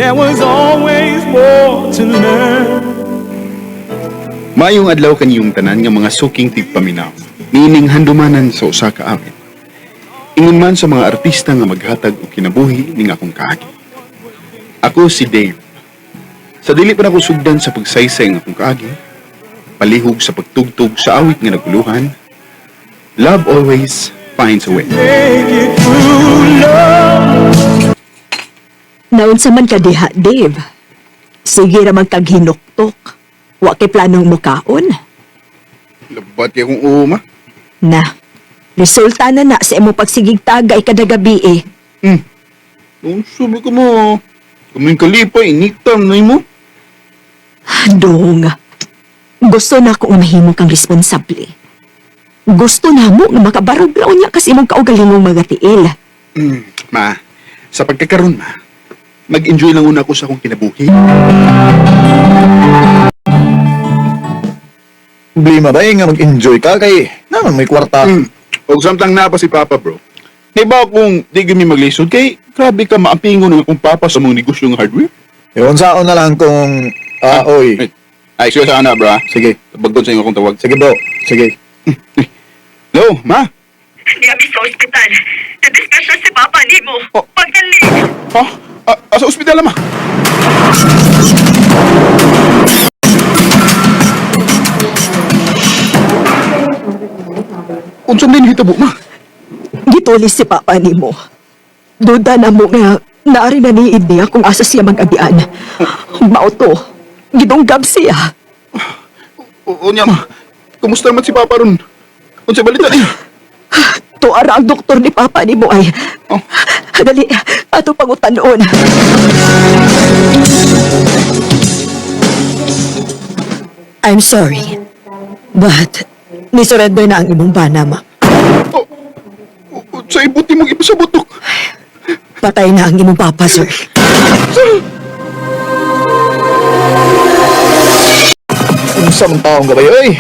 There was always more to learn. Maayong adlaw kaniyong tanan nga mga suking tigpaminaw. Niining handumanan sa usa ka awit. Ingon man sa mga artista nga maghatag og kinabuhi ning akong kaagi. Ako si Dave. Sa dili pa nako sugdan sa pagsaysay ng akong kaagi, palihog sa pagtugtog sa awit nga naguluhan, love always finds a way. Make it through love. Naunsa man ka diha, Dave. Sige ra magkaghinuktok. Wa kay planong mukaon. Labat kay kong uma. Na, resulta na na sa imong pagsigig tagay kada gabi eh. Hmm. Unsa ba ka mo? Kaming kalipay, initam na mo. Dong, gusto na ko nga mahimo kang responsable. Gusto na mo nga makabarog ra unya kasi imong kaugalingong mga tiil. Ma, sa pagkakaroon ma, mag-enjoy lang una ako sa akong kinabuhi. Problema ba eh, nga mag-enjoy ka kay naman may kwarta. Og samtang na pa si Papa, bro. Di ba kung di gami maglisod kay grabe ka maampingon ng akong papa sa mga negosyo ng hardware? Yun saon na lang kung oy. Ay, ay sige sa ana, bro. ah. Sige. Tabagod sa inyo akong tawag. Sige bro, sige. Hello, ma. Niami sa ospital. Nadisgrasya si Papa nimo. Oh. Pagdali. Ha? Ah, sa ospital ma. Unsa man hitabo, ma? Gitulis si Papa nimo. Duda na mo nga naari na ni ideya kung asa siya mag-agian. Mao to. Gidunggab siya. Unya, ma. Kumusta naman si Papa ron? Unsa balita niya? Tuara ang doktor ni Papa nimo ay. Oh. Dali, ato pangutanon. I'm sorry. But, nisurrender na ang imong bana, ma. Oh, oh, sa ibuti mong ipasabot, dok. Patay na ang imong papa, sir. Unsa man taong ka ba oy?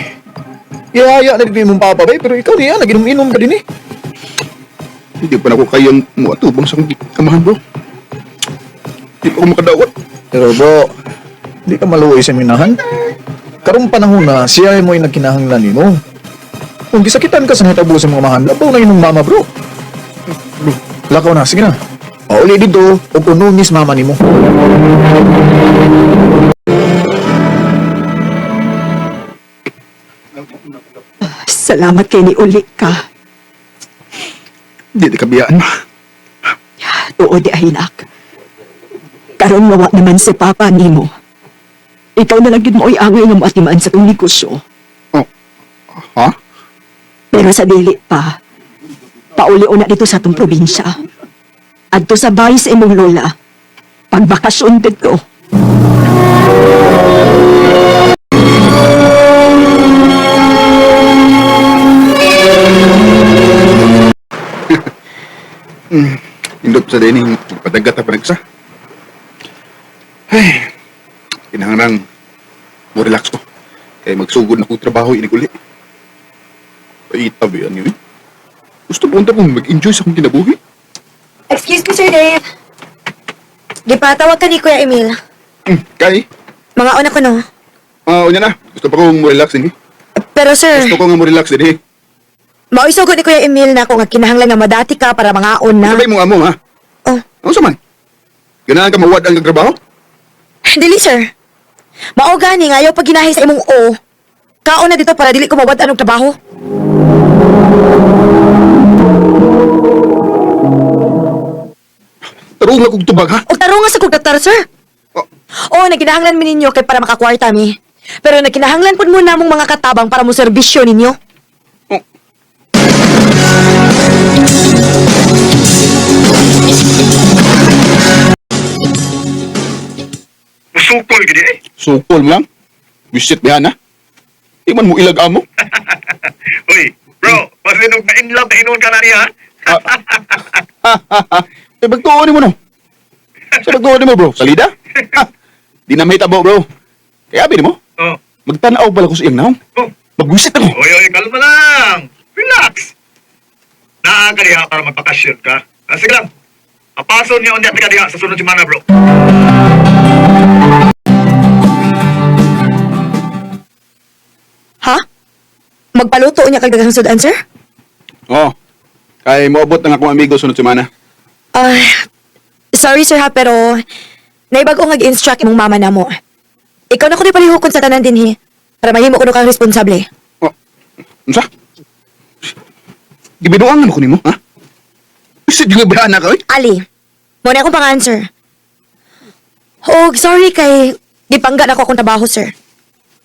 Ihaya na dito imong papa bay, pero ikaw niya naginom-inom ka din eh. Hindi pa na ako kayang muatubang sa akong amahan, bro. Hindi pa ako makadawat. Pero bro, di ka maluoy sa minahan. Karong panahon na siya mo'y nagkinahanglan nimo. Kung gisakitan ka sa nahitabo sa mga amahan, labaw na imong mama bro. Bro, lakaw na, sige na. Pauli dito, o kunungis mama nimo. Salamat kay ni uli ka. Hindi na kabiyaan, ma. Tuod di ahinak. Karon mawa naman si Papa nimo. Ikaw na lang gid mo angay nga moatimaan sa tong negosyo. Oh. Ha? Pero sa dili pa, pauli una dito sa atong probinsya. Adto sa bahay sa imong lola. Pagbakasyon dito. Indot sa dining padagat na panagsa. Ay, kinahanglan mo relax ko. Kay magsugod na kong trabaho inig uli. Ay, tabi yan yun. Gusto po kong mag-enjoy sa akong kinabuhi. Excuse me, Sir Dave. Gipatawag ka ni Kuya Emil. Kay, Mga una ko no. unya na. Gusto pa kong mo relax din eh. Pero sir, Gusto ko nga mo relax din eh. maisugod ni Kuya Emil na ako nga kinahanglan nga madati ka para mangaon na. Sabay mong amo, ha? Oh, Ano sa man? Ganahan ka mawad ang trabaho? dili sir. Mao gani nga ayaw pag ginahi sa imong o. Kaon na dito para dili ko mawad-an og trabaho. Tarong na kong tubag, ha? Og tarong nga sa kog daktar, sir. Oh. Oo, nagkinahanglan mi ninyo kay para makakwarta mi. Pero nagkinahanglan pud mo namong mga katabang para mo serbisyo ninyo. Oh. Musukol gini eh. Sukol mo lang. Wisit ba yan, ha? Di man mo ilag amo. Uy, bro, basta nung na-in love na inuon ka na niya. ha? Eh, bagtuon mo, no? Sa bagtuon mo, bro? Salida? Ha? Di na may tabo, bro. Kaya abi mo, Oh. magtanaw pala ko sa iyang naong. Oh. Magwisit ako. Uy, uy, kalma lang. Relax. Naa ka diha para magpakasyon ka. Ah, sige lang. Apaso niya unya ka diha sa sunod semana, bro. Magpaluto niya kag daghang sudan, sir? Oo. Kay moabot ang akong amigo sunod semana. Ah, sorry sir ha, pero naibag-o nga gi-instruct imong mama namo. Ikaw na ko ni palihukon sa tanan dinhi para mahimo kuno kang responsable. Oh. Unsa? Gibiduangan ko nimo, ha? Isid nga ba na ka, oy? Ali, mo na akong pang-answer. Og sorry kay gipangga na ko akong trabaho, sir.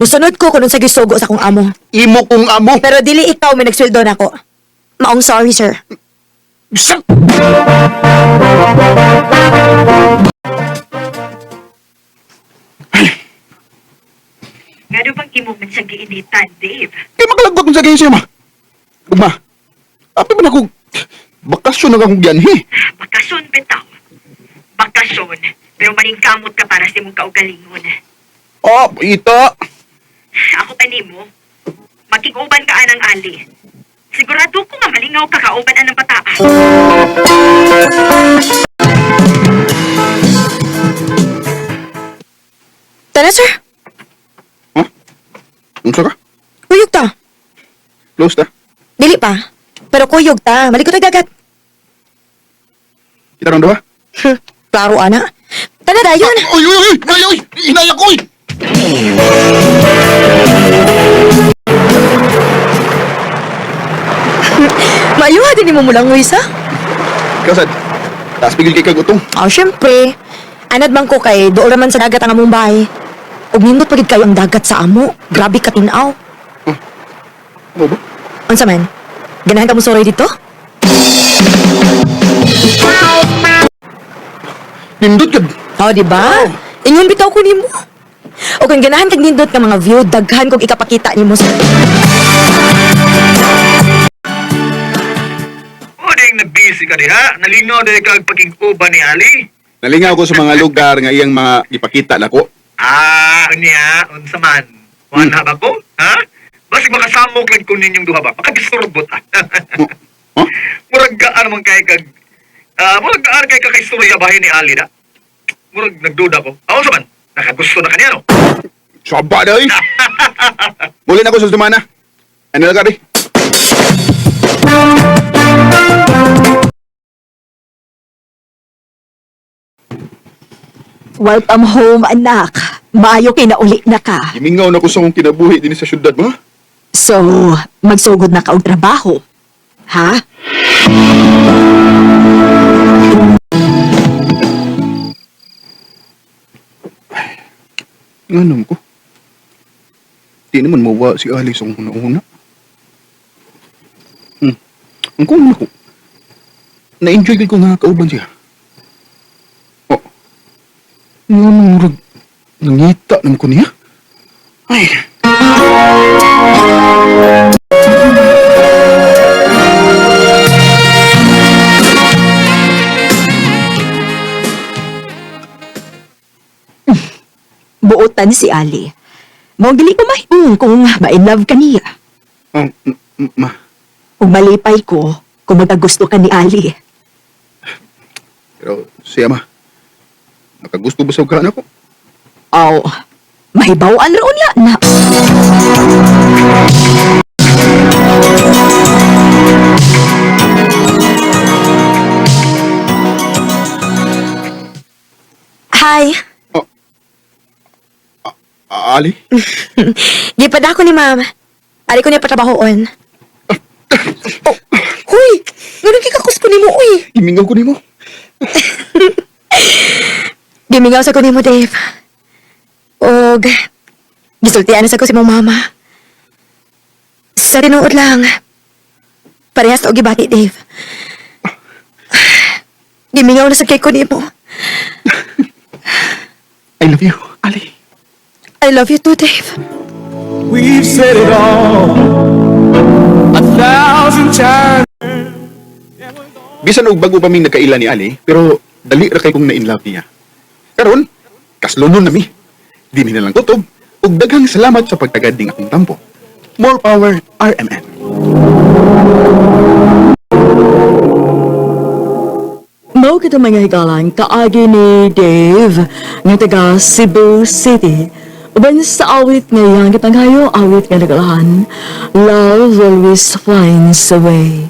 Musunod ko kung unsa gisugo sa akong amo. Imo kong amo. Pero dili ikaw may nagsweldo nako. Maong sorry, sir. Bisan. Ngano bang imo man siyang giinitan, Dave? Kay makalaggot mo sa kayo siya, ma. Ugma. Api man ako bakasyon na akong gianhi. Bakasyon bitaw. Bakasyon, pero maningkamot ka para sa imong kaugalingon. Oh, ita. Ako kanimo, makig-uban ka anang ali. Sigurado ko nga malingaw ka kauban anang bataa. Tara, sir. Ha? Unsa ka? Kuyog ta. Close ta. Dili pa. Pero kuyog ta. Malikot ang dagat. Kita ron duha. Klaro, ana. Tara, dayon. Oy, oy, oy! Ay, oy! Hinaya ko, oy! Mayuha din mo mulangoy sa. Ikaw, sad. Taas pigil kay kagutong. Oh, syempre. Anad man ko kay dool raman sa dagat ang among bahay. Ug nindot pagid kayo ang dagat sa amo. Grabe ka tinaw. Ano ba? Unsa man? Ganahan ka mo suroy dito? Nindot ka. Oh, di ba? Ingon bitaw ko nimo. O kung ganahan kag nindot nga mga view, daghan kog ikapakita nimo sa. Uding na busy ka diha. Nalingaw dahil kag pagkig-uban ni Ali. Nalingaw ko sa mga lugar nga iyang mga gipakita nako. Ah, unya, unsa man. Wala ba ko? Ha? Basig makasamok lang ko ninyong duha ba? Makadisturbot ah. Oh. Huh? Murag gaan man kay kag murag gaan kay kakaistorya bahin ni Ali da. Murag nagduda ko. Ah, unsa man? Nakagusto na kaniya no? Saba na, oy! Muli na ko sa semana. Ano na ka, di? Welcome home, anak. Maayo kay nauli na ka. Gimingaw na ko sa akong kinabuhi din sa syudad, ma. So, magsugod na ka og trabaho. Ha? Nganom ko. Di naman mawa si Alice ang una-una. Ang kung ko. Na-enjoy ko nga kauban siya. Oh. Nga murag nangita naman ko niya. Ay. Buotan si Ali. Mao dili ko mahimong kung ma-in love ka niya. Oh, ma. Kung malipay ko, kung magkagusto ka ni Ali. Pero siya ma. Nakagusto ba sa ukaan ako? Aw, mahibaw-an raon niya na. Hi. Ali? Gipada ko ni ma'am. Ari ko niya patrabahoon. Oh, huy! Ganun kay kakus ko nimo, uy. Imingaw ko nimo. Gimingaw sa ko nimo, Dave. Og gisultian na sa ko si mong mama. Sa tinuod lang. Parehas og gibati, Dave. Gimingaw na sa kay ko nimo. I love you, Ali. I love you too, Dave. We've said it all 1,000 times. Bisan og bago pa ming nagkaila ni Ali, pero dali ra kay kong na-in love niya. Karon, kaslonon na mi. Di mi na lang kutob, ug daghang salamat sa pagtagad ning akong tampo. More power, RMN. Mao kita mga higalan kaagi ni Dave nga taga Cebu City. Uban sa awit nga iyang gipanghayo, awit nga nagalahan, "Love Always Finds a Way."